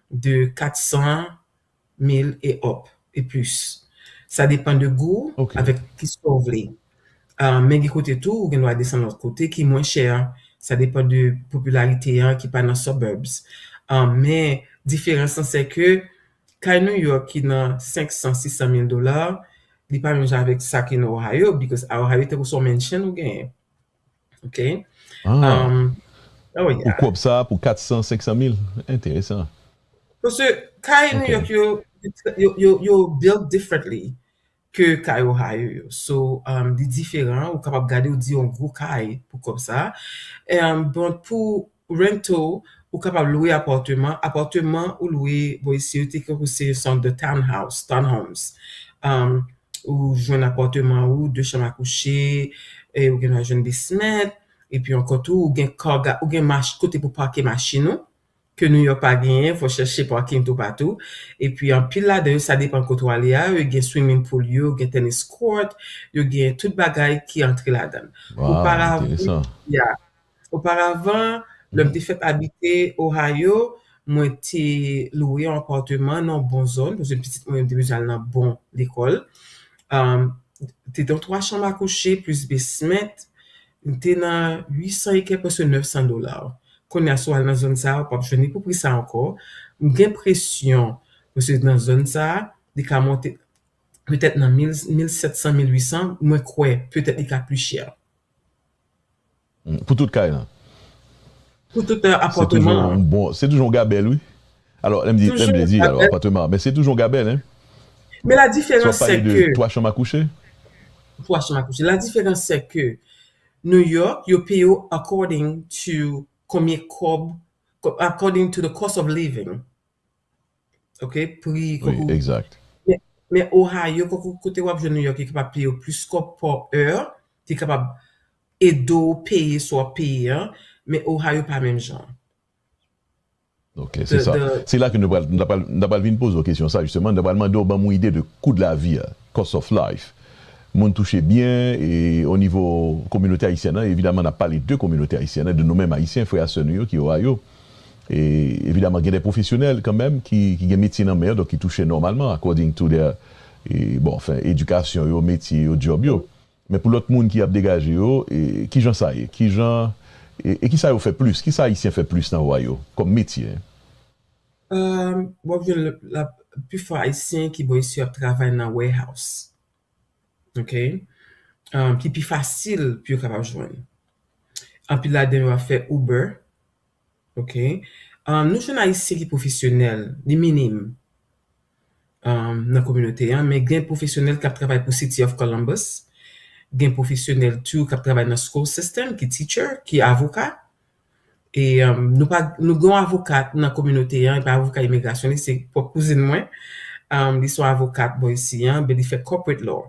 de kat san mil e up, e plis. Sa depann de gou ou, avèk kisa w vle. Ah, men gen kote tou, ou gen dwa desann lòt kote ki mwen chè. Sa depann de popilarite an ki pa nan suburbs. Ah, men diferans lan, se ke kay New York ki nan senk san, sis san mil dola, li pa menm jan avèk sa ki nan Ohio, because a Ohio, tankou se yon mansion ou genyen. Ok? Um, oh, yeah. Ou kòb sa pou kat san, senk san mil? Enteresan. Paske kay New York yo, yo, yo, yo built differently ke kay Ohio yo. So, um, li diferan. Ou kapab gade, ou di yon gwo kay pou kòb sa. Um, bon, pou rental, ou kapab lwe apatman. Apatman ou lwe, bon, isi yo te kwè ke se yon sòt de townhouse, townhomes. Um, ou jwenn apatman ou, de chanm a kouche, e ou gen dwa jwenn basement, epi ankò tou, ou gen car ga-, ou gen mach-, kote pou pake machin ou, ke New York pa genyen, fò chèche parking toupatou. Epi anpil ladan yo, sa depann kote w ale a, yo gen swimming pool yo, gen tennis court, yo gen tout bagay ki antre ladan l. Wow, enteresan. Yeah. Oparavan, lè m te fèk abite Ohio, mwen te lwe yon apatman nan yon bon zòn, paske pitit mwen te bezwen al nan bon lekòl. Um, te gen twa chanm a kouche, plis basement, li te nan uit san e kèk, prèske nèf san dola. Kounye a, si w al nan zòn sa a, w p ap jwenn li pou pri sa a ankò. M gen enpresyon, paske nan zòn sa a, li ka monte petèt nan mil, mil sèt san, mil uit san, mwen kwè, petèt li ka pli chè. Mm, pou tout kay lan. Pou tout euh, apatman. Bon, se toujou yon gabèl, wi. Alò, lè m di, lè m di, alò, apatman, men se toujou yon gabèl, hein. Men la diferans se ke twa chanm a kouche. Twa chanm a kouche. La diferans se ke New York, yo peye yo according to konbyen kòb, according to the cost of living. Ok, pri wi, exact. Men Ohio, kote w ap jwenn New York, ki kapab peye w plis kòb pa è, ki kapab ede w peye sa w ap peye an, men Ohio pa menm jan. Ok, se sa. Se la ke nou pral, nou pral, nou pral vin poze w kesyon sa, jisteman. Nou pral mande w ban m yon ide de kou de lavi a, cost of life. Moun touche byen, e o nivo kominote ayisyèn nan, evidaman, n ap pale de kominote ayisyèn nan, de nou menm Ayisyen, frè a sè nou yo ki Ohio. E evidaman, gen de pwofesyonèl kanmenm ki, ki gen metye nan men yo, donk ki touche nòmalman, according to their, e, bon, anfen, edikasyon yo, metye yo, djòb yo. Men pou lòt moun ki ap degaje yo, e, kijan sa ye? Kijan, e, e kisa yo fè plis? Kisa Ayisyen fè plis nan Ohio kòm metye? Um, w ap jwenn la, pifò Ayisyen ki bò isi yo ap travay nan warehouse. Ok? Um, ki pi fasil pou yo kapab jwenn. Anpil ladan yo ap fè Uber. Ok? Um, nou jwenn Ayisyen ki pwofesyonèl, li minim um, nan kominote an, men gen pwofesyonèl k ap travay pou City of Columbus, gen pwofesyonèl tou k ap travay nan school system, ki teacher, ki avoka. E um, nou pa nou gen yon avokat nan kominote an, e pa avoka imigrasyon, li se pwòp kouzin mwen. Um, li se yon avokat bò isi an, men li fè corporate law.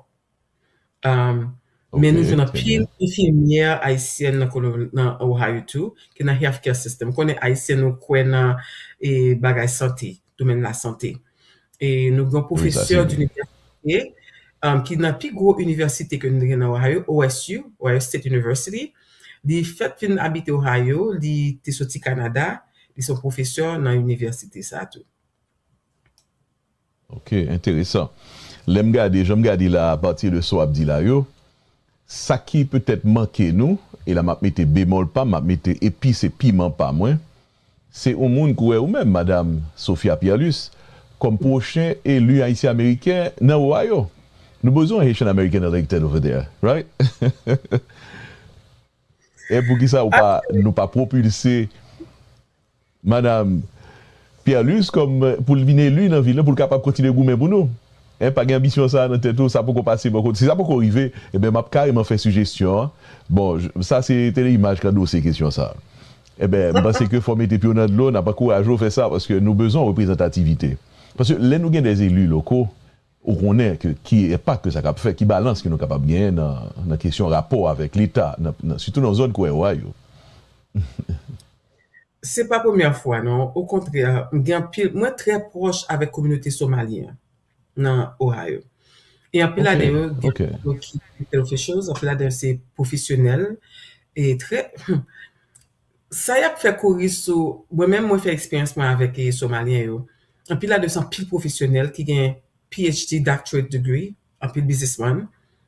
Um, men nou jwenn anpil enfimyè ayisyèn nan, nan Ohio tou, ki nan healthcare system. Ou konnen Ayisyen nou kwè nan e, bagay sante, domèn lasante. E nou gen yon pwofesè dinivèsite um, ki nan pi gwo inivèsite ke nou gen nan Ohio, O S U, Ohio State University. Li fèt vin abite Ohio, li te soti Kanada, li se yon pwofesè nan inivèsite sa a tou. Ok, enteresan. Lè m gade, jan m gade la, apati de sa w ap di la yo, sa ki petèt manke nou, e la m ap mete bemòl pa m, m ap mete epis e piman pa mwen, se yon moun kouwè ou menm, Madam Sophia Pierre-Luce, kòm pwochen eli Ayisyen Ameriken nan Ohio. Nou bezwen Haitian American elected over there, right? E poukisa ou pa, nou pa pwopilse Madam Pierre-Luce kòm pou l vin eli nan vil lan, pou l kapab kontinye goumen pou nou. En, pa gen anbisyon sa a nan tèt ou, sa poko pase bò kote. Si sa poko rive, ebyen, m ap kareman fè sijesyon an. Bon, sa se Teleimaj k andose kesyon sa a. Ebyen, m panse ke fò w mete pye w nan dlo, n ap ankouraje w fè sa, paske nou bezwen reprezantativite. Paske lè nou gen de eli loko, ou konnen ke ki enpak ke sa kab fè, ki balans ke nou kapab genyen nan, nan kesyon rapò avèk Leta, nan, nan, sitou nan zòn kouwè yo. Se pa premyè fwa, non. Okontrè, m gen anpil, mwen trè pwòch avèk kominote somalyen an nan Ohio. E anpil ladan yo, gen ki elected officials, anpil ladan yo se pwofesyonèl. E trè, sa y ap fè kouri sou, mwen menm, mwen fè eksperyans mwen avèk e, somalyen yo. Anpil ladan yo se anpil pwofesyonèl ki gen P H D, doctorate degree, anpil biznismann.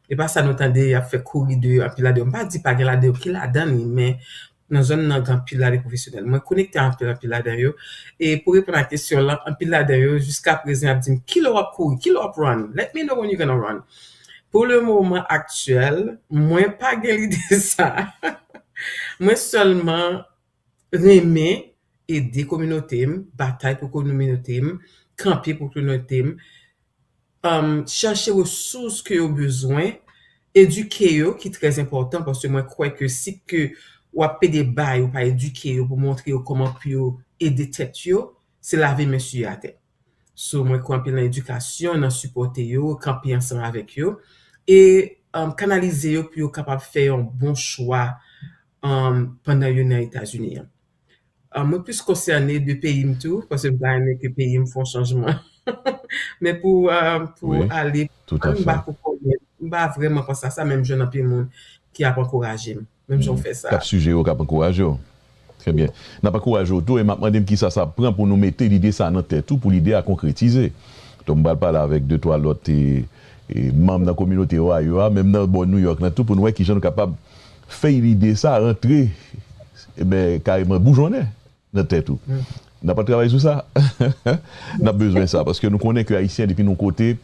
E pa sa nou tande y ap fè kouri de anpil ladan yo. M pa di pa gen ladan yo ki ladan li, men nan zòn nan gen anpil ladan pwofesyonèl. Mwen konekte anpil, anpil ladan yo. E pou reponn a kesyon lan, anpil ladan yo, jiska prezan, y ap di m, "Kilè w ap kouri? Kilè w ap run? Let me know when you gonna run." Pou le moman aktyèl, mwen pa gen lide sa. Mwen sèlman renmen ede kominote m, batay pou kominote m, kanpe pou kominote m, um, chache resous ke yo bezwen, edike yo, ki trè enpòtan, paske mwen kwè ke si ke w ap pede ba yo, pa edike yo pou montre yo kòman pou yo ede tèt yo, se lave men sou yo atè. So, mwen kwè anpil nan edikasyon, nan sipòte yo, kanpe ansanm avèk yo, e um, kanalize yo pou yo kapab fè yon bon chwa um, pandan yo nan Etazini an. Um, mwen plis konsène de peyi m tou, paske m ta renmen ke peyi m fè yon chanjman. Men pou, um, pou ale, m pa poko, m pa vrèman panse a sa, men m jwenn anpil moun ki ap ankouraje m, menm jan w fè sa. K ap sijere w, k ap ankouraje w. Trè byen. N ap ankouraje w tou e m ap mande m kisa sa pran pou nou mete lide sa nan tèt ou, pou lide a konkretize. Donk, m pral pale avèk de twa lòt e, e manm nan kominote Ohio a, menm nan bò New York nan tou, pou nou wè kijan nou kapab fè lide sa rantre, e ben, kareman boujonnen nan tèt ou. N ap travay sou sa. N ap bezwen sa, paske nou konnen ke Ayisyen depi nou kote,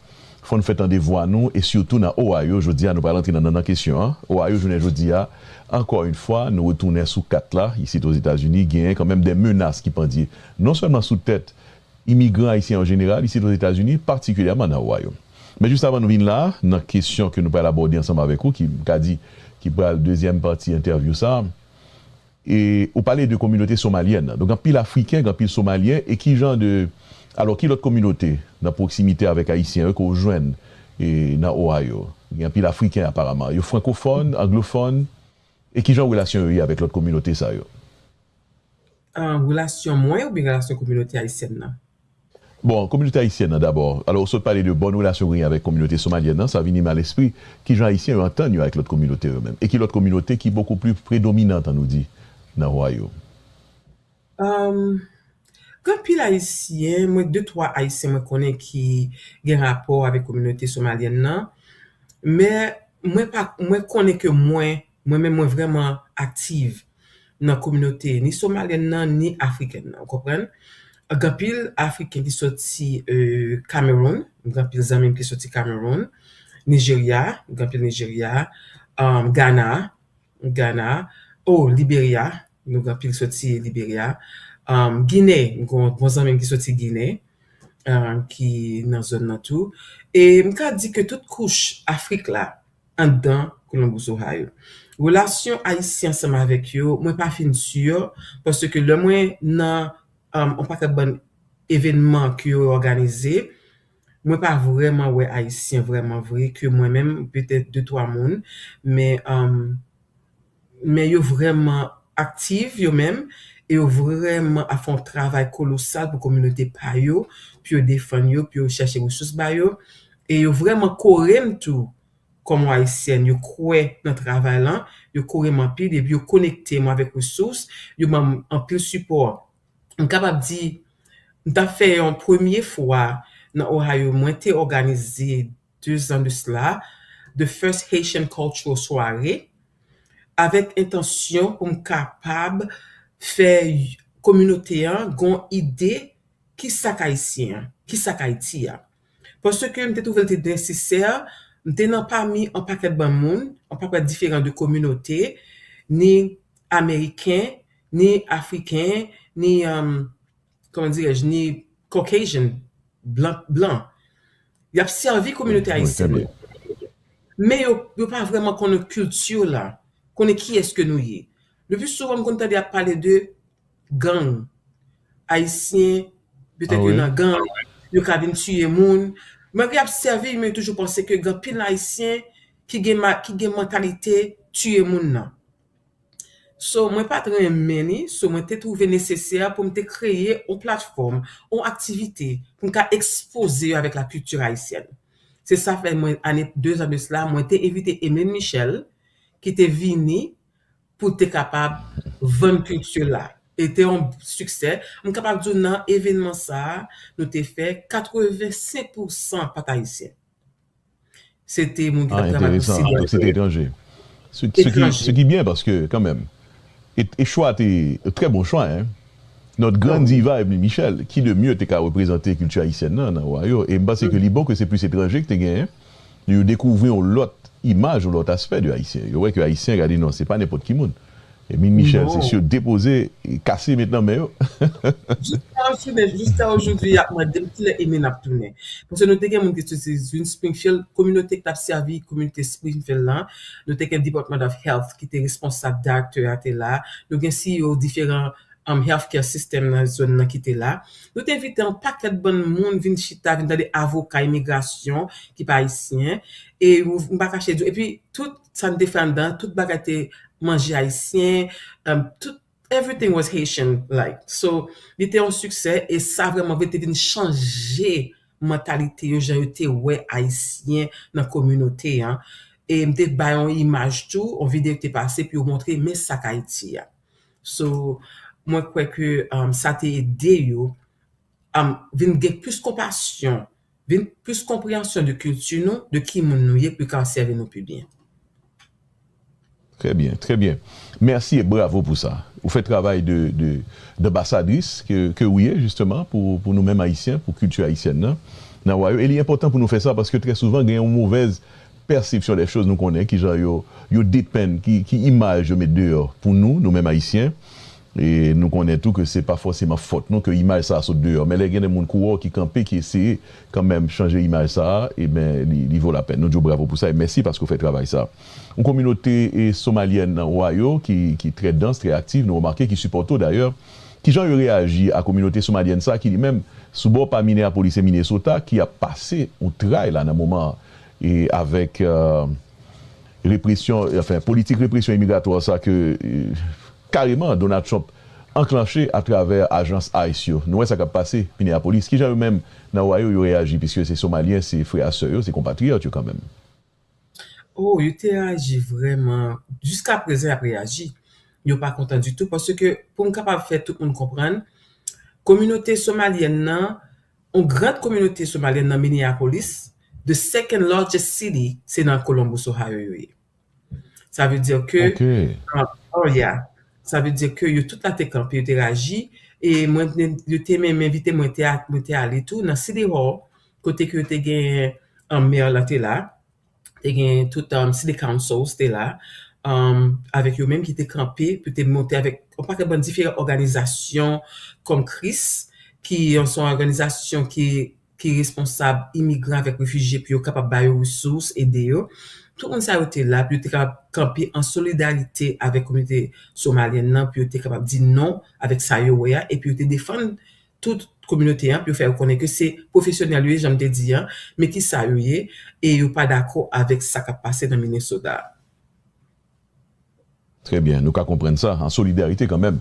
fò n fè tande vwa nou, e sitou nan Ohio, jodi a, nou pral antre nan, nan, nan kesyon an. Ohio, jounen jodi a, ankò yon fwa, nou retounen sou kat la, isit Ozetazini, genyen kanmenm de menas ki pandye, non sèlman sou tèt imigran ayisyen an jeneral, isit Ozetazini, patikilyèman nan Ohio. Men jis avan nou vin la, nan kesyon ke nou pral abòde ansanm avèk ou, ki, m ka di, ki pral dezyèm pati entèvyou sa, e ou pale de kominote somalyèn nan. Donk, anpil Afriken, anpil Somalyen, e ki jan de, alò, ki lòt kominote nan pwoksimite avèk Ayisyen yo ke w jwenn e nan Ohio? Gen anpil Afriken, aparaman. Yo frankofòn, anglofòn, e ki jan relasyon yo ye avèk lòt kominote sa yo? Ah, relasyon mwen oubyen relasyon kominote ayisyèn nan? Bon, kominote ayisyèn nan dabò. Alò, ou sot pale de bòn relasyon w genyen avèk kominote somalyèn nan, sa vini m a lespri. Kijan Ayisyen yo antann yo avèk lòt kominote yo menm? E ki lòt kominote ki bokou pli predominan, an nou di, nan Ohio? Ahn, gen anpil Ayisyen, mwen, de twa Ayisyen mwen konnen ki gen rapò avèk kominote somalyèn nan. Men, mwen pa, mwen konnen ke mwen, mwen menm, mwen vrèman aktiv nan kominote ni somalyèn nan, ni afrikèn nan, ou konprann? Gen anpil Afriken ki soti, e, Cameroon, gen anpil zanmi m ki soti Cameroon, Nigeria, gen anpil Nigeria, um, Ghana, Ghana, oh, Liberia, nou gen anpil soti Liberia, um, Gine, m gen yon bon zanmi m ki soti Gine, um, ki nan zòn nan tou. E m ka di ke tout kouch Afrik la, anndan Columbus, Ohio. Relasyon Ayisyen ansanm avèk yo, mwen pa fin si, paske lè mwen nan, um, yon pakèt bann evènman ke yo òganize, mwen pa vrèman wè Ayisyen vrèman vre, ke mwen menm, petèt de twa moun, men, um, men yo vrèman aktif yo menm, e yo vrèman ap fè yon travay kolosal pou kominote pa yo, pou yo defann yo, pou yo chèche resous ba yo, e yo vrèman kore m tou, kòm yon Ayisyèn, yo kwè nan travay lan, yo kore m anpil, epi yo konekte mwen avèk resous, yo ban m anpil sipò. M kapab di, m t ap fè yon premye fwa nan Ohio, mwen te òganize de zan de sila, The First Haitian Cultural Soirée, avèk entansyon pou m kapab fè kominote an gon ide kisa k Ayisyen an, kisa k Ayiti a. Paske m te twouve l te nesesè, m te nan pami yon pakèt bann moun, yon pakèt diferan de kominote, ni Ameriken, ni Afriken, ni, um, kòman dirèj, ni Caucasian, blan, blan. Y ap sèvi kominote ayisyen an. Men yo, yo pa vrèman konnen kilti la, konnen kiyès ke nou ye. Le pli souvan, m konn tande y ap pale de gang. Ayisyen, petèt yo nan gang, yo ka vin tiye moun. Malgre y ap sèvi, men yo toujou panse ke gen anpil Ayisyen ki gen ma-, ki gen mantalite tiye moun nan. So, mwen pa t renmen li, so mwen te twouve nesesè pou m te kreye yon platfòm, yon aktivite pou m ka ekspoze yo avèk lakilti ayisyèn. Se sa fè mwen, ane, de zan de sila, mwen te envite Emeline Michel, ki te vini pou te kapab vann kilti la. E te yon siksè. M kapab di w nan evènman sa a, nou te fè katrevensenk pousan pa t ayisyen. Se te moun ki t ap travay pou sidya. Donk, se te etranje. Ce, ce qui, ce qui est bien, paske, kanmenm, e, e chwa te, trè bon chwa, hein. Notre grande diva, Emeline Michel, qui de mieux te ka reprezante kilti ayisyèn nan, nan Ohio? E m panse ke li bon ke se plis etranje ki te genyen. Yo dekouvri yon lòt imaj, yon lòt aspè de Ayisyen. Yo wè ke Ayisyen, gade non, se pa nenpòt ki moun. Emeline Michel, se syo depoze, kase, met nan men yo. Jiska jodi, jiska ojodi, y ap mande m kilè Emeline ap tounen. Paske nou te gen moun ki soti zòn Springfield, kominote ki t ap sèvi kominote Springfield lan, nou te gen Department of Health ki te responsab, direktè a te la, nou gen C E O diferan, um, healthcare system nan zòn nan ki te la. Nou te envite yon pakèt bann moun vin chita, vin tande avoka imigrasyon ki pa ayisyen. E m pa kache di w. Epi tout sa n te fè anndan, tout bagay te manje ayisyen, um, tout, everything was Haitian like. So, li te yon siksè e sa vrèman vre te vin chanje mantalite yo, jan yo te wè Ayisyen nan kominote an. E m te bay yon imaj tou, yon videyo ki te pase pou yo montre men sa k Ayiti a. So, mwen kwè ke, um, sa te ede yo, um, vin gen plis konpasyon, vin plis konpreyansyon de kilti nou, de ki moun nou ye, pou yo ka sèvi nou pi byen. Très bien, très bien. Mèsi e bravo pou sa. Ou fè travay de, de, d'anbasadris ke, ke ou ye, jisteman, pou, pou nou menm Ayisyen, pou kilti ayisyèn nan, nan Owayo. E li enpòtan pou nou fè sa, paske trè souvan, gen yon movèz pèsepsyon dè choz, nou konnen kijan yo, yo depenn, ki, ki imaj yo met deyò pou nou, nou menm Ayisyen. E nou konnen tou ke se pa fòseman fòt nou ke imaj sa a sot deyò. Men lè gen de moun kou wè w ki kanpe, ki eseye kanmenm chanje imaj sa a, ebyen, li, li vo lapèn. Nou di w bravo pou sa e mèsi paske w fè travay sa a. Yon kominote e somalyèn nan Ohio ki, ki trè dans, trè aktif, nou remake, ki sipòte w dayè. Kijan yo reyaji a kominote somalyèn sa a ki li menm sou bò pa Minneapolis e Minnesota ki ap pase yon tray la nan moman an e avèk, euh, represyon, anfen, politik represyon imigratwa sa ke, euh, kareman Donald Trump anklanche atravè ajans ice yo. Nou wè sa k ap pase Minneapolis. Kijan yo menm nan Ohio yo reyaji, piske se Somalyen, se frè a sè yo, se konpatriyòt yo kanmenm? Oh, yo te reyaji vrèman. Jiska prezan, y ap reyaji. Yo pa kontan ditou, paske pou m kapab fè tout moun konprann, kominote somalyèn nan, yon gran kominote somalyèn nan Minneapolis, the second largest city, se nan Columbus, Ohio yo ye. Sa vle di ke, Ok. ah, oh yeah. Sa vle di ke yo tout la te kanpe, yo te reyaji, e mwen, yo te menm envite mwen, te a- mwen te ale tou nan City Hall, kote ke yo te gen, um, mè lan te la, te gen tout, um, City Councils te la, um, avèk yo menm ki te kanpe, pou te monte avèk yon pakèt bann diferan òganizasyon kòm Chris, ki se yon òganizasyon ki ki responsab imigran avèk refijye pou yo kapab ba yo resous, ede yo. Tout moun sa yo te la pou yo te kapab kanpe an solidarite avèk kominote somalyèn nan, pou yo te kapab di non avèk sa yo wè a, epi yo te defann tout kominote an, pou yo fè yo konnen ke se pwofesyonèl yo ye, jan m te di an, men ki sa yo ye, e yo pa dakò avèk sa k ap pase nan Minnesota a. Trè byen, nou ka konprann sa, an solidarite kanmenm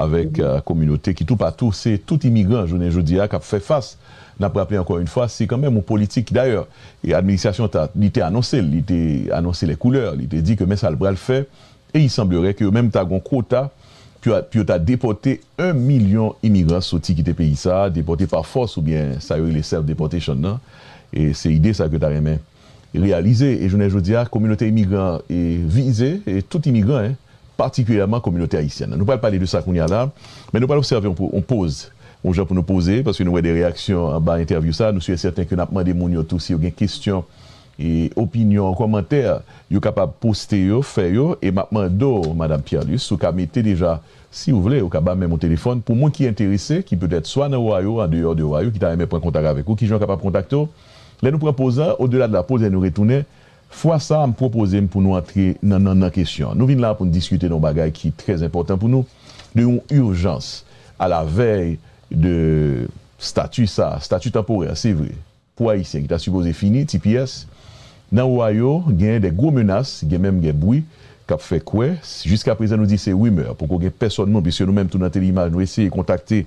avèk, euh, kominote ki toupatou, se tout imigran jounen jodi a k ap fè fas. N ap raple ankò yon fwa, se kanmenm yon politik ki dayè, e administrasyon ta, li te anonse l, li te anonse lè koulè, li te di ke men sa l pral fè, e il semblerait ke yo menm ta gon kwota pou yo, pou yo ta depòte yon milyon imigran soti kite peyi sa a, depòte pa fòs oubyen sa yo rele self deportation nan. E se ide sa ke yo ta renmen reyalize. E jounen jodi a, kominote imigran e vize, e tout imigran, en, patikilyèman kominote ayisyèn nan. Nou pral pale de sa kounye a la, men nou pral obsève yon po- yon poz, yon jan pou nou poze, paske nou wè de reyaksyon anba entèvyou sa. Nou si e sèten ke n ap mande moun yo tou si yo gen kesyon, e opinyon, kòmantè, yo kapab poste yo, fè yo, e m ap mande w, Madanm Pierre Luce, si w ka mete deja, si w vle, ou ka ba m menm yon telefòn, pou moun ki enterese, ki petèt swa nan Ohio, andeyò de Ohio, ki ta renmen pran kontak avèk ou, kijan yo kapab kontakte w? Lè nou pran poz la, odela de la poz, lè nou retounen, fwa sa a, m pwopoze m pou nou antre nan, nan, nan kesyon an. Nou vin la pou n diskite de yon bagay ki trè enpòtan pou nou, de yon ijans, alavèy de stati sa, stati tanporè, se vre, pou Ayisyen ki ta sipoze fini, T P S, nan Ohio, gen de gwo menas, gen menm gen bri k ap fè kwè, jiska prezan nou di se rimè, poko gen pèsòn moun, piske nou menm tou nan Tele Imaj, nou eseye kontakte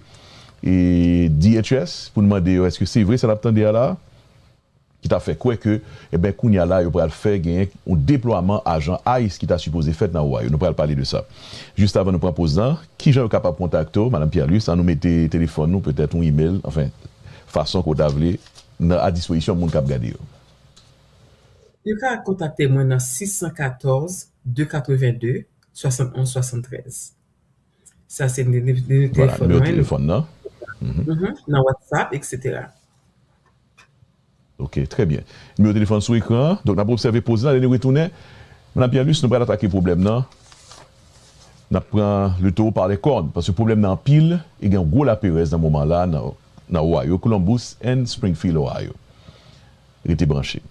e D H S pou n mande yo èske se vre sa n ap tande a la, ki ta fè kwè ke, eben, kounye a la, yo pral fè genyen yon deplwaman ajan ice ki ta sipoze fèt nan Ohio. Nou pral pale de sa. Jis avan nou pran poz lan, kijan yo kapab kontakte w, Madanm Pierre Luce? Ann nou mete telefòn nou, petèt yon imèl, anfen, fason ke w ta vle, nan, a dispozisyon moun k ap gade yo. Yo ka kontakte mwen nan sis san katòz, de katrevenn de, swasannonz swasanntrèz. Sa se ni- ni- ni- Voilà, telefòn nimewo mwen, telefòn nan. Mhm. mhm, nan WhatsApp, et cetera. Ok, trè byen. Nimewo telefòn sou ekran an. Donk, n ap obsève poz lan, lè nou retounen. Madanm Pierre Luce, nou pral atake pwoblèm nan. N ap pran le taureau par les cornes, paske pwoblèm nan anpil, e gen yon gwo laperèz nan moman la, nan, nan Ohio, Columbus and Springfield, Ohio. Rete branche.